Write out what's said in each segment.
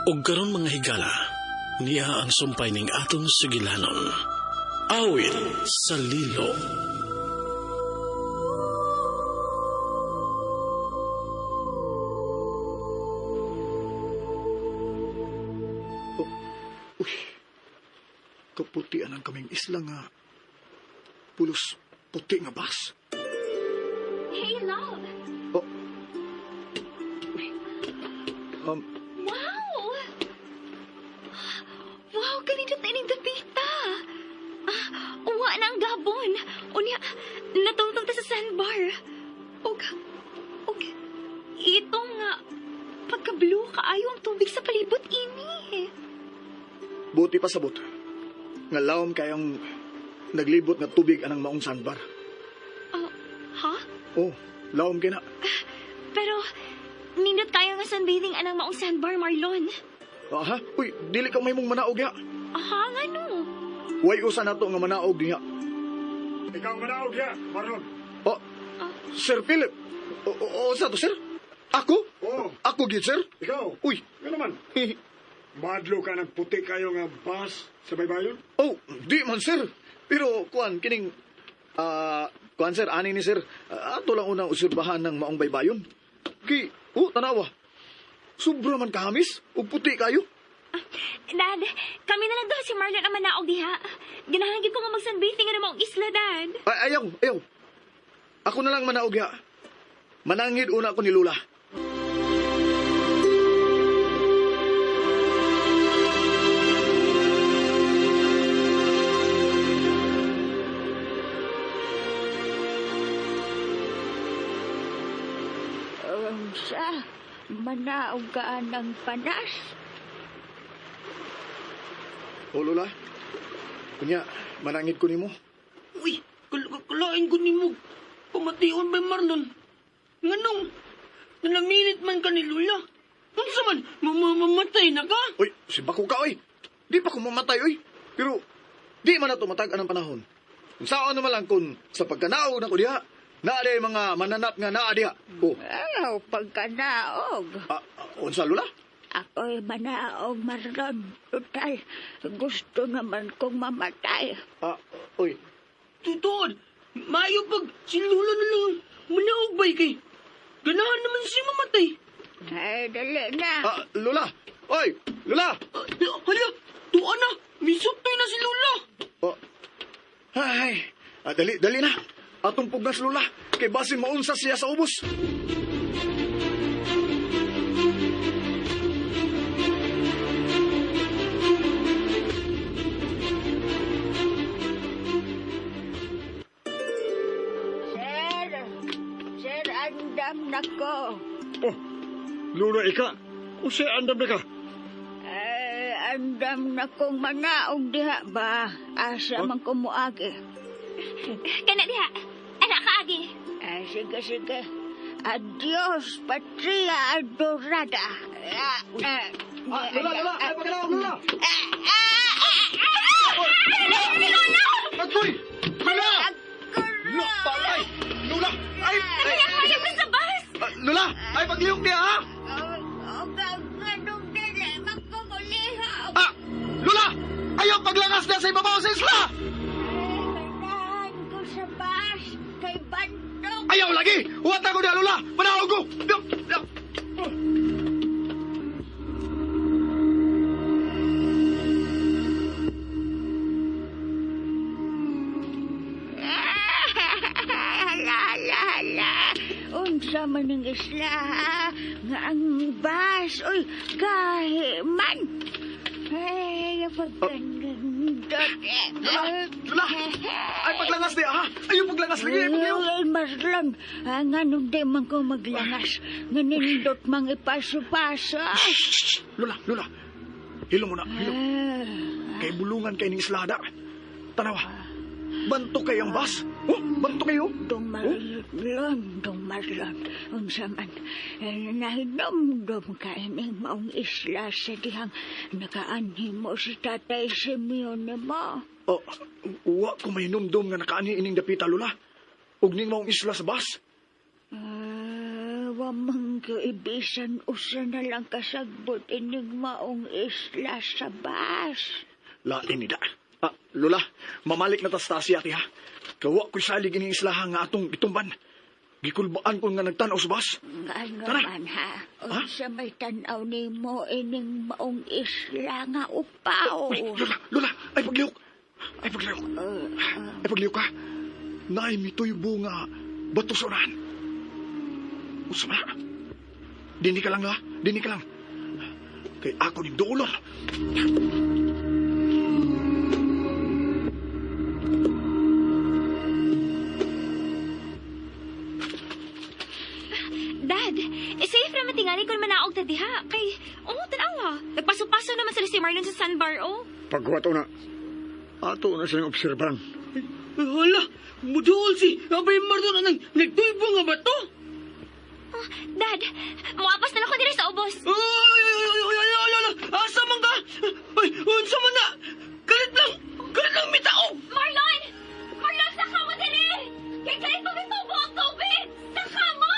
Ug karon mga higala, niya ang sumpay ning atong sugilanon. Awit sa Lilo. Uy, kaputian ang kaming isla nga pulos puti nga bas. Hey, love! Oh. Wow! Wow, kanindot na ining dapita. Ah, uwa na ang gabon. Unya, natungtong ta sa sandbar. Og, ito nga, pagka-blue kaayo ang tubig sa palibot ini. Buti pa sabot. Nga lawom kayong naglibot nga tubig anang maong sandbar. Oh, ha? Oh, lawom kay na. Pero, nindot kayo nga sunbathing anang maong sandbar, Marlon. Aha, uy, dili ka may mong manaog ya. Aha, nga no. Way usa nato nga manaog niya. Ikaw manaog ya, Marlon. Oh, Sir Philip. O, o, o, sa to, sir? Ako? Oo. Ako gid, sir? Ikaw? Uy. Nga naman. Madlo ka ng puti kayo nga bus sa baybayon? Oh, di man, sir. Pero, kuan, kining, kuan, sir, ani ni sir, ato lang unang usurbahan ng maong baybayon. Ki, oh, tanawa. Sobra man kahamis, ug puti kayo. Dad, kami na lang daw si Marlon ang manaog diha. Ganahan gyud ko nga mag-sunbathing nga maong isla, Dad. Ay, ayaw, ayaw. Ako na lang manaog ya. Manangid una ako ni Lula. Unsa, manaog ka ng panas. O, Lola. Kunya, manangid ko nimo. Uy, kalain ko ni mo. Pamation ba Marlon? Nganong, nanamilit man ka ni Lula. Unsa man, mamamatay na ka? Uy, si bako ka, oy. Di pa ko mamatay, oy. Pero, di man na tumatag ang panahon. Kung saan naman lang kung sa pagkanaog na ko diha, naa diha mga mananap nga naa diha. Oh, Ayaw, pagkanaog. unsa, Lola? Ako'y manaog, Marlon. Total, gusto naman kong mamatay. Ah, oy, Tutuod, maayo pag si Lula na lang manaog bay kay. Ganahan naman siya mamatay. Ay, dali na. Lola! Oy, Lola! Hala, tuwa na. Misutoy na si Lula. Oh. Ay, dali, dali na. Atong pugnas, Lola. Kay basin maunsa siya sa ubos. Sir, sir, andam na ko. Oh, Lula, ika. Usa andam na ka. Ay, andam na kong manaog diha ba? Asa man ko muagi. Kana diha. Anak ka, agi. Ay, sige, sige. Adios, patria adorada. Lola, Lola! Ay, pagkanaog, Lola! Agoy! Lola! Lola, patay! Lola! Ay! Ay! Kaya ko sa bus. Lola! Ay, paglihok niya, ha? Ah! Lola! Ayaw paglangas niya sa ibabaw sa isla! Ayaw lagi! Huwag ko niya, Lola! Manaog ko! Hala, hala, hala. Unsa man ang isla, ha? Nga ang bas, uy, gahi man. Ay, pagkanindot. Lola! Lola! Ay, paglangas niya, ha? Ayaw paglangas lagi! Ay, paglihok! Ay, Marlon, nga nung di man ko maglangas, nga nindot mang ipaso-paso. Shh! Lola, Lola! Hilo mo na, hilo. Kay bulungan kay ning islada. Tanawa. Banto kay ang bas. Oh, banto kayo. Dong Marlon, Dong Marlon, unsa man, nahinomdom ka ining maong isla sa dihang nakaanhi mo si Tatay Simeon mo. Oh, wa ko mahinumdum nga nakaani ining dapita, Lola. Ug ning maong isla sa bas. Wa Wa man ibisan usa na lang kasagbot inig maong isla sa bus. Lain ni da. Ah, Lola, mamalik na tas taas yati ha. Kawa ko'y salig ining islaha nga atong gitumban. Gikulbaan ko nga nagtanaw sa bus. Ngano Tara. man ha? Unsa may tan-aw nimo ining maong isla nga upaw? Uy, Lola, Lola, ay paglihok. Ay paglihok. Ay paglihok ka. Naay mituy nga bato sa unahan. Usama. Dini ka lang, Lola. Dini ka lang. Kay ako ning duolon. Dad, eh, safe naman tingali kung manaog ta diha. Kay, oh, tanawa. Nagpaso-paso naman sila si Marlon sa sandbar, oh. Paghuwat na. Ato na silang obserbahan. Hala, muduol si Abay Marlon anang nagtuybo nga bato. Ah, Dad, muapas na lang ko diri sa ubos. Ay, ay, ay, ay, ay, ay, ay, asa man ka? Ay, unsa man na? Kalit lang, kalit lang mitaob. Marlon! Marlon, saka mo diri! Kay kalit pa mitubo ang tubig! Saka mo!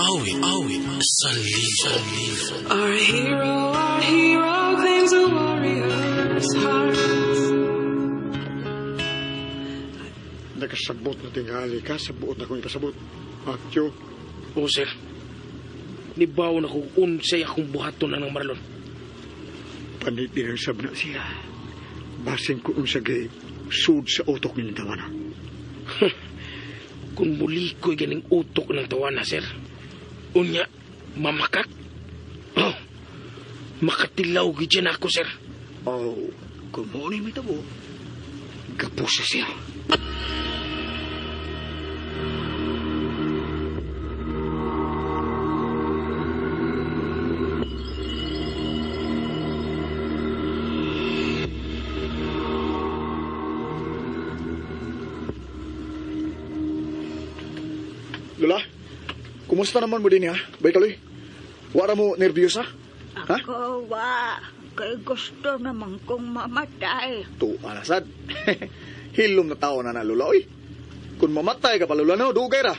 Awit, awit sa libo. Our hero claims a warrior's heart. Nakasabot na tingali ka sa buot na kong ipasabot. Ha, Joe? Oo, sir. Nibaw na kung unsay akong buhaton na ng Marlon. Panit din ang sabna siya. Basin ko unsa gay sud sa utok ni tawana. Kung muli ko'y ganing utok ng tawana, sir. Unya, mamakak. Oh, makatilaw gid siya na ako, sir. Oh, kung mo ni mitabo, gapusa siya. Lola, kumusta naman mo din ha? Bay kaloy? Wara mo nervyosa? Ha? Ako wa. Kay gusto naman kong mamatay. Tuwa na sad. Hilom na tao na na, Lola, oy. Kung mamatay ka pa, Lola, no, dugay ra.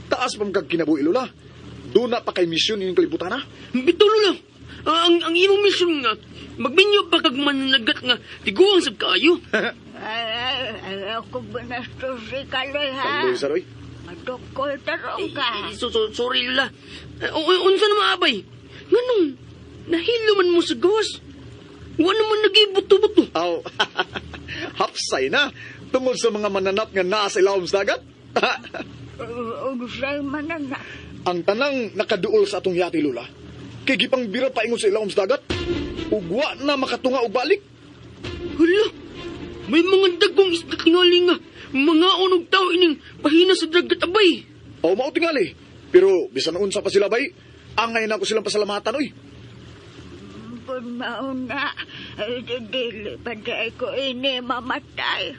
Taas pa kag kinabuhi, Lola. Doon na pa kay misyon ining kalibutan, ha? Bitaw lang. Ang imong mission nga, magminyo pa kag mananagat nga, tiguang sab kaayo. Ay, ay, ay, ako binastos si Kaloy ha. Kaloy, sir, oy. Madukol tarong ka. Eh, so, sorry, Lola. Unsa na maabay? Nganong, nahilo man mo sa gawas. Wa naman nagibuto-buto. Aw, hapsay na. Tungod sa mga mananap nga naa sa ilawom sa dagat. Unsay man na. Ang tanang nakaduol sa atong yati, Lola. Kay gipang bira paingon sa ilawom sa dagat. Ugwa na makatunga og balik. Hala, may mga dagkong isda tingali nga. Mga unog tao ining pahina sa dagat abay. O mao tingali. Pero bisan unsa pa sila bay, angay na ko silang pasalamatan oy. Kung mauna, ay dili pa di ko ini mamatay.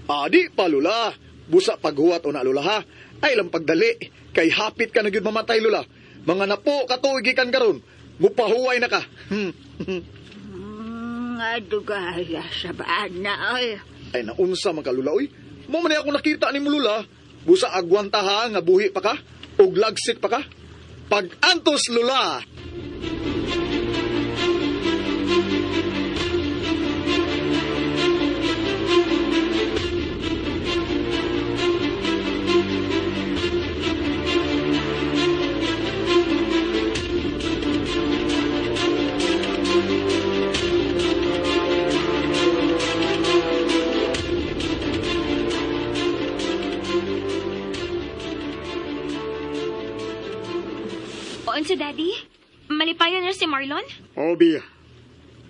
Adi pa Lola. Busa paghuwat o na Lola ha. Ay lang pagdali. Kay hapit ka na gyud mamatay Lola. Mga napo katuig gikan karon. Mupahuway na ka. Nga dugaya sa bana oy. Ay naunsa man ka Lola oy. Mo man ako nakita ni mo Lola. Busa agwanta ha nga buhi pa ka ug lagsik pa ka. Pag-antos Lola. Unsa, Daddy? Malipayon na si Marlon? O, Bia.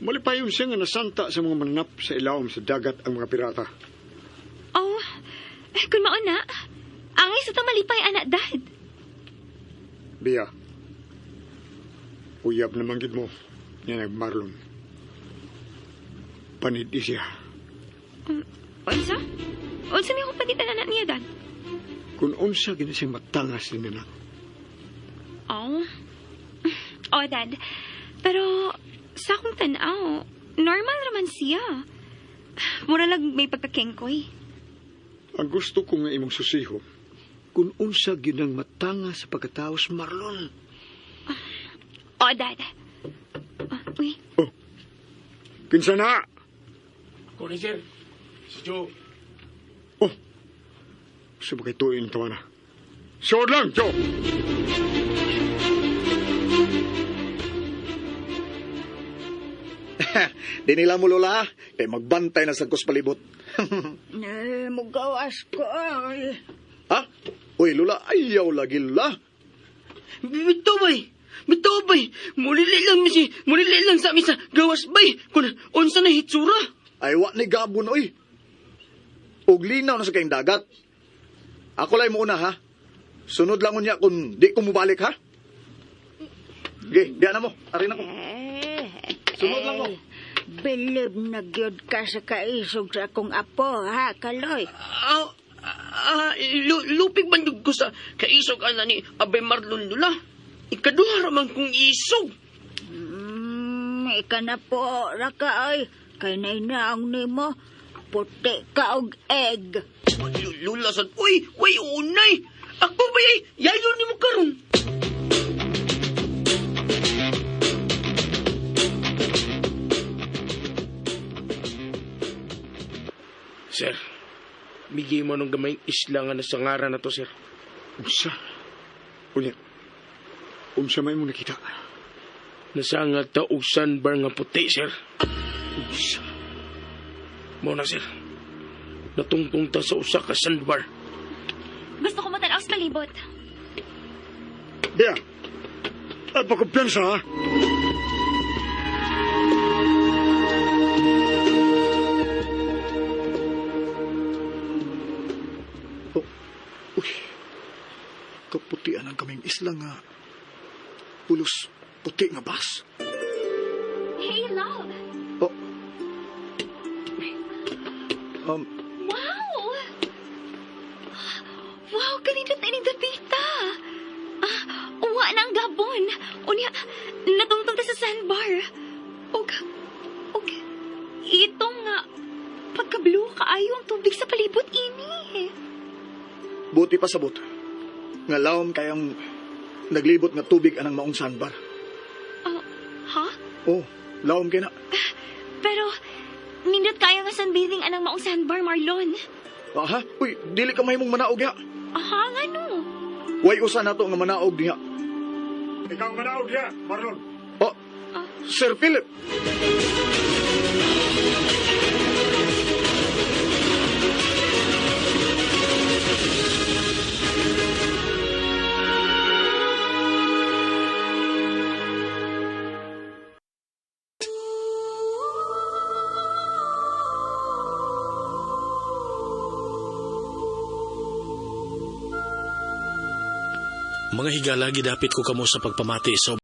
Malipayon siya nga nasanta sa mga mananap sa ilawom sa dagat ang mga pirata. Oh, kung mauna, angay sa ta malipay, anak, Dad. Bia, uyab naman gid mo. Yan ang Marlon. Panid siya. Unsa? Unsa may akong panitan anak niya, Dad? Kung unsa gina siyang matangas din na. Oh. Oh, Dad. Pero, sa akong tanaw, normal raman siya. Mura lang may pagkakengkoy. Ang gusto ko nga imong susiho, kung unsa ginang matanga sa pagkataos Marlon. Oh, Dad. Ah, uy, Oh. Kinsa na? Ako ni, sir. Si Joe. Oh. Sa bakit tuin tawa na. Suod lang, Joe! Di nila mo, Lola, ha? Kay magbantay na sa kus palibot. Eh, mugawas ko ay. Ha? Uy, Lola, ayaw lagi, Lola. Bitaw bay. Bitaw bay. Mulili lang mi si, mulili lang sa mi sa gawas bay. Kung unsa na hitsura. Ay, wa ni Gabon, uy. Ug linaw na sa kayong dagat. Ako lang muna, ha? Sunod lang unya kung di ko mubalik, ha? Ge, diyan na mo. Arin ako. Eh, Sunod lang mo. Bilib na gyud ka sa kaisog sa akong apo, ha, Kaloy? Ah, ah, lupig man jud ko sa kaisog ana ni Abay Marlon Lula. Ikaduha ra man kong isog. Ika na po, raka ay. Kay nainaang nimo, puti ka og egg. Lula sad, uy, uy, unay. Ako ba ay yayo nimo karon? Sir, bigay mo nung gamayng isla nga nasangaran na to, sir. Unsa? Unya. Unsa may mo nakita? Nasangad ta og sandbar nga puti, sir. Unsa? Mo na, sir. Natungtong ta sa usa ka sandbar. Gusto ko matanaw sa palibot. Bea! Ay, pakumpiyansa, ha? Oh, uy. Kaputian ang kaming isla nga. Pulos puti nga bas. Hey, love. Oh. Wow! Wow, kanindot na ining dapita. Ah, uwa na ang gabon. Unya, natungtong ta sa sandbar. Og, og, ito nga, pagka-blue kaayo ang tubig sa palibot ini. Buti pa sabot. Nga lawom kayang naglibot nga tubig anang maong sandbar. Ah, ha? Oh, lawom kay na. Pero, nindot kayo nga sunbathing anang maong sandbar, Marlon. Aha, uy, dili ka mahimong manaog ya. Aha, nga no. Way usa nato nga manaog diha. Ikaw ang manaog diha, Marlon. Oh, Sir Philip. Mga higala, gidapit ko kamo sa pagpamati sa